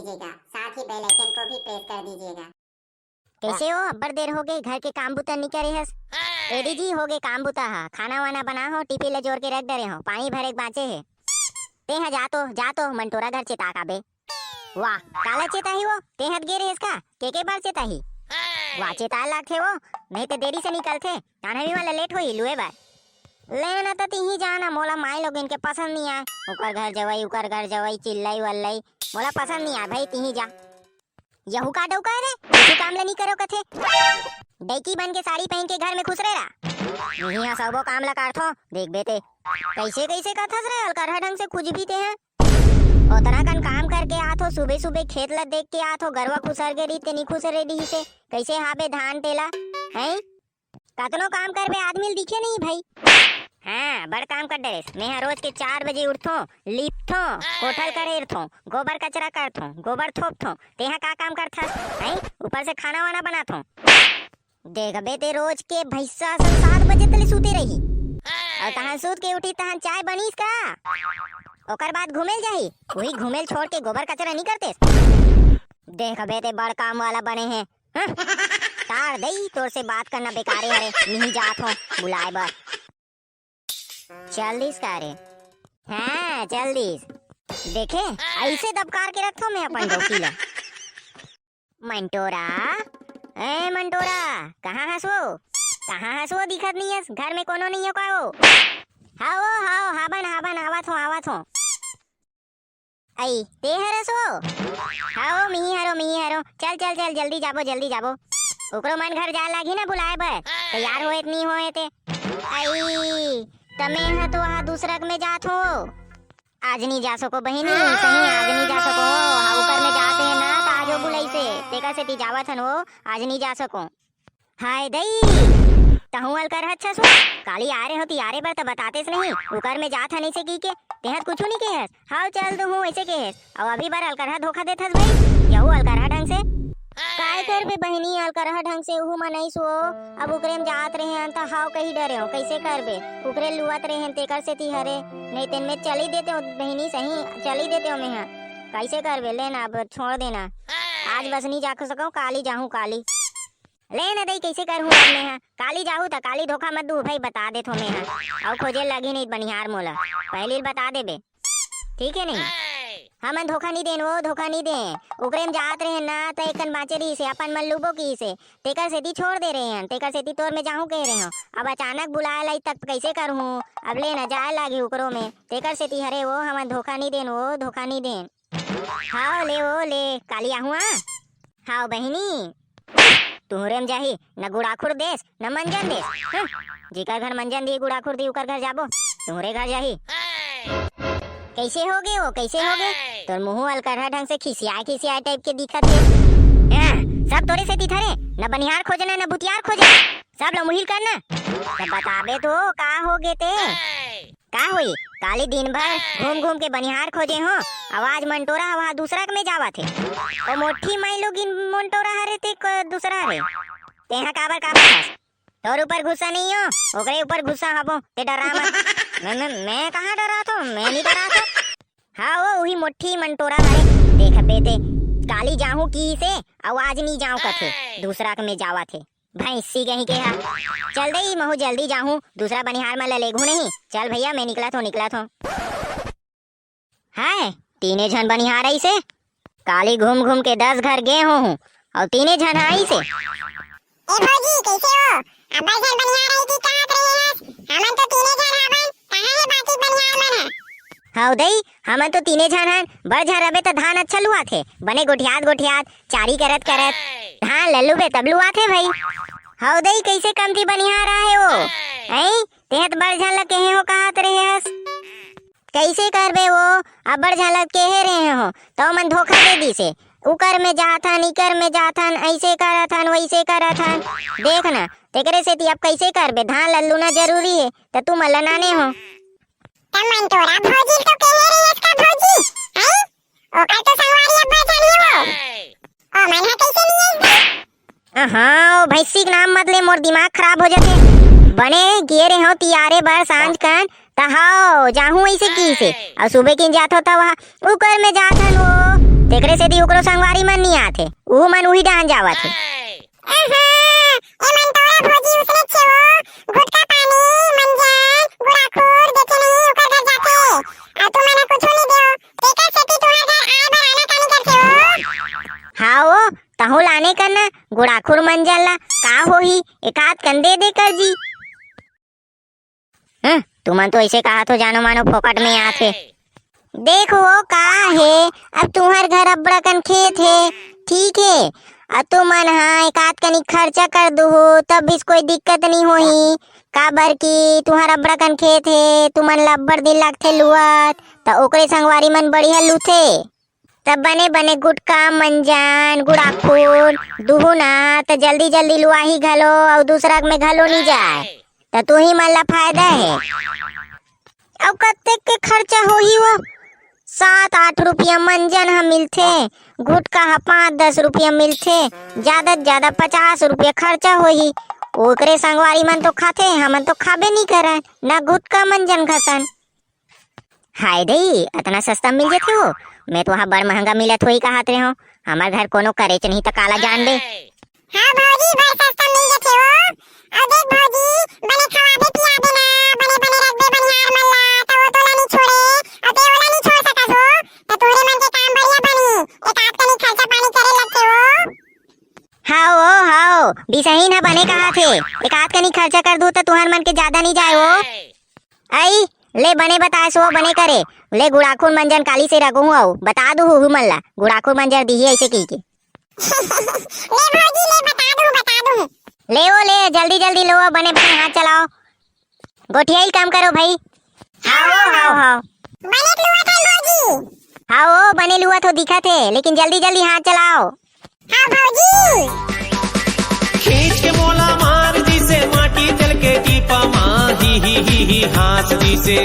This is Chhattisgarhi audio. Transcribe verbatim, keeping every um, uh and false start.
दीजिएगा, साथ ही बेल आइकन को भी प्रेस कर दीजिएगा। कैसे हो? अब्बड़ देर हो गई, घर के काम बुता नहीं करे हस? एडीजी हो गए काम बुता हा, खाना वाना बना हो, टिफिन ला जोर के रख डरे हो, पानी भरे के बाँचे हे। ते हा जा तो, जा तो, मंटोरा घर चेता का बे। वाह, काला चेताही वो, ते हत गे रेहेस का? के के बार चेताही? वाह, चेताए लागथे वो, नहीं ते देरी से निकलथे, कान्हा भी वाला लेट होही लुए बर। ले ना त तिही जाना, मोला माई लोगिन के पसंद नहीं आए, उकर घर जवई, उकर घर जवई, चिल्लई वल्लई, मोला पसंद नहीं आए भाई, तिही जा। यहू का डौका रे, कुछु काम ल नहीं करो कथे। डैकी बन के साड़ी पहन के घर में खुश रह रहा। इही हा सबो काम ल करथो, देखबे ते। कैसे कैसे कथस रे, अलकरहा ढंग से कुछ भी ते हैं। ओतना कन काम करके आथो, सुबह सुबह खेत ल देख के आथो, गरवा खुसर गे रही, ते नहीं खुसरे रही से। कैसे हाबे धान तेला, हैं? कतनो काम करबे, आदमी ल दिखे नहीं भाई। हाँ, बड़ काम कर डरेस। मैं हा रोज के चार बजे उठथो, लिपथो, कोठल करेरथो, गोबर कचरा करथो, गोबर थोपथो। तेहा का काम करथस? हैं? ऊपर से खाना वाना बनाथो। देखबे ते रोज के भैंसा सन सात बजे तले सूते रही। और तहां सूत के उठी, तहां चाय बनीस का? ओकर बाद घूमेल जाही। वही घूमेल छोड़ के गोबर कचरा नहीं करते। देखबे ते बड़ काम वाला बने हैं। हं? तार दई, तोर से बात करना बेकारे हरे, नहीं जात हो बुलाए बर। चल दिस का रे? हाँ, चल दिस। देखे, ऐसे दबकार के रखथो मैं अपन डौकी ला। मंटोरा, ए मंटोरा, कहाँ हस वो? कहाँ हस वो? दिखत नहीं हस, घर में कोनो नहीं हो का वो? हाओ, हाओ, हाबन, हाबन, आवत हो, आवत हो। आई, ते हरस वो? हाँ, ओ, मिही हरो, मिही हरो। चल, चल, चल, जल्दी जाबो, जल्दी जाबो। ओकरो मन घर जाए लागी ना बुलाए बर। तैयार होए त नहीं होए ते। आई, त मैं ह तो वहाँ दूसरक में जात हो। आज नहीं जा सको बहिनी, सही आज नहीं जा सको। हाँ, ओकर में जाते हैं ना, त आजो बुलाइसे। तेकर सेती जावत हन वो, आज नहीं जा सको। हाय दई, तहूँ अलकरहा छस वो। काली आ रहे हो, तियारे बर त बतातेस नहीं। उकर में जात हन ऐसे की के, तेहत कुछु नहीं केहस। हाव चल दूँ हूँ ऐसे केहस। अउ अभी बार अलकरहा धोखा देथस भाई। यहू अलकरहा ढंग से। काय करबे बहिनी, अलकरहा ढंग से उहू मनइस वो। अब उकरे में जात रहे हन त हाव कही डरे हो, कैसे करबे? उकरे लुवत रहे हन तेकर सेती हरे। नहीं तेन में चली देते हो बहिनी, सही चली देते हो मैं हा। कैसे करबे? ले ना, अब छोड़ देना। आज बस नहीं जा सको, काली जाहूँ, काली। ले न दई, कैसे करहूँ अब मेंहा? काली जाहू त काली धोखा मत दू भाई, बता देथो मेंहा। अउ खोजे लगी नहीं बनिहार मोला, पहली ल बता देबे, ठीक है नहीं? हमन धोखा नहीं देन वो, धोखा नहीं दे। ओकरे में जात रहे ना त एकन बाँचे रहिसे, अपन मन लूबो किहिसे, तेकर सेती छोड़ दे रहे हन, तेकर सेती तोर में जाहूँ कह रहे हो। अब अचानक बुलाए लाई तक कैसे करहूँ? अब ले न जाए लागी ओकरो में, तेकर सेती हरे वो, हमन धोखा नहीं देन वो, धोखा नहीं देन। हाव ले ओ ले, काली आहूँ आ। हाव बहिनी, तुहरे में जाही, न गुड़ाखुर देस, न मंजन देस। हं, जेकर घर मंजन दी, गुड़ाखुर दी, उकर घर जाबो, तुहरे घर जाही। कैसे हो गे वो, कैसे हो गे? तोर मुँह अलकरहा ढंग से खिसियाए, खिसियाए टाइप के दिखत हे। हं, सब तोरे सेती थरे, न बनिहार खोजना, न भुतियार खोजना, सब ल मुहिल करना। त बताबे तो, का हो गे ते? का होई? काली दिन भर घूम घूम के बनिहार खोजे हो, अउ आज मंटोरा ह वहाँ दूसरा के में जावत हे। ओ मोठी माई लोगिन मंटोरा हरे ते क-, दूसरा हरे। तेहा काबर काबर हस? तोर ऊपर गुस्सा नहीं हो, ओकरे ऊपर गुस्सा हबो, ते डरा मत। मैं, मैं, मैं कहाँ डरात हो? मैं नहीं डरात हो। हाँ, वो उही मोठी मंटोरा हरे। देखबे ते, काली जाहूँ किहिसे, अउ आज नहीं जाऊँ कथे, दूसरा के में जावत हे। भैंसी कहीं के हा। चल दई, महू जल्दी जाहूँ, दूसरा बनिहार मन ल लेगहूँ नहीं। चल भैया, मैं निकलत हों, निकलत हों। हाय, तीने झन बनिहार आइसे। काली घूम घूम के दस घर गे हो हूँ, अउ तीने झन आइसे। ए भौजी, कैसे हो? अब्बड़ झन बनिहार आई कि कहत रहे हस? हमन तो तीने झन हवन, कहाँ हे बाकी बनिहार मन ह? हव दई, हमन तो तीने झन हन, बड़ झन रबे त धान अच्छा लुआथे, बने गोठियात गोठियात, चारी करत करत, धान ल लुबे तब लुआथे भई। हव दई, कैसे कमती बनिहार आहे वो? हैं? तेहत बड़ झन ल केहे हो कहत रहे हस? कैसे करबे वो? अब्बड़ झन ल केहे रहे हो, त ओमन धोखा दे दिसे। उकर में जाथन, इकर में जाथन, ऐसे करत हन, वैसे करत हन। देख ना, तेकरे सेती अब कैसे करबे? धान ल लूना जरूरी हे, त तुमन ल नाने हो। त मंटोरा भौजी ल तो केहे रहिस का भौजी? हैं? ओकर तो संगवारी अब्बड़ झन हे वो। ओ मन ह कैसे नहीं आइस गा? अहाँ, ओ भैंसी के नाम मत ले, मोर दिमाग खराब हो जाथे। बने गे रहे हो तियारे बर सांझ कन, त हाव, जाहूँ ऐसे किहिसे। अउ सुबह किन जाथो त वहाँ, उकर में जाथन वो, तेकरे सेती ओकरो संगवारी मन नी आथे, उहू मन उही डहन जावत हे। आहा, ए मन तोरा भौजी उसने छे वो, गुटका पानी, मंजन, गुड़ाखुर, देखे नहीं ओकर घर जाथे। अउ तुमन कुछो नहीं देव, तेकर सेती तुहर घर आए बर आना कानी करथे वो। हाँ वो, तहूँ लाने करना, गुड़ाखुर मंजन ला, का होही, एकाध कन दे दे कर जी। हम्म, तुमन तो ऐसे कहा तो जानो मानो फोकट में आथे। देखो का हे, अब तुहर घर अब्बड़ कन खेत हे, ठीक हे, अउ तुमन हा एकाध कनी खर्चा कर दुहू, तब भी कोई दिक्कत नहीं होही, काबर कि तुहर अब्बड़ कन खेत हे, तुमन ला अब्बड़ दिन लगथे लुअत, त ओकरे संगवारी मन बढ़िया लुथे। तब बने बने गुटका, मंजन, गुड़ाखुर दुहू ना, त जल्दी जल्दी लुआही घलो, अउ दूसरा में घलो नहीं जाए, त तुही मन ला फायदा हे। अउ कतेक के खर्चा होही वो? सात आठ रुपया मंजन ह मिलथे, गुटका ह पाँच दस रुपया मिलथे, जादा से जादा पचास रुपया खर्चा होही। ओकरे संगवारी मन तो खाथे, हमन तो खाबे नहीं करन, ना गुटका मंजन खसन। हाय दई, अतना सस्ता मिल जथे वो? मैं तो वहाँ बड़ महंगा मिलत होही कहत रहे हूँ। हमर घर कोनो करेच नहीं त काला जान दे। हाँ भौजी, बड़ सस्ता मिल जथे वो। अउ देख भौजी, बने खवाबे पियाबे ना, बने बने रखबे बनिहार मन ला, त वो तोला नहीं छोड़े, अउ ते ओला नहीं छोड़ सकस वो। त तोरे मन के काम बढ़िया बनी, एकाध कनी खर्चा पानी करे लगथे वो। हाओ, हाओ, बिसहीन ह बने कहा थे, एकाध कनी खर्चा कर दू त तुहर मन के जादा नहीं जाए वो। आई, ले बने बताए सो बने करे, ले गुड़ाखुर मंजन काली से रखहूँ अउ बता दू हूँ मन ला, गुड़ाखुर मंजन दिही ऐसे कही के। ले भौजी, ले बता दू, बता दू। ले ओ ले, जल्दी जल्दी लो, बने बने हाथ चलाओ, गोठियाई काम करो भाई। हाओ, हाओ, हाओ। बने लुआ था भौजी। हाओ, बने लुआ तो दिखत हे, लेकिन जल्दी जल्दी हाथ चलाओ। हाँ भौजी। खींच के मोला मार दिसे, माटी तेल के टीपा मा, ही, ही, ही, ही, हाँस दिसे।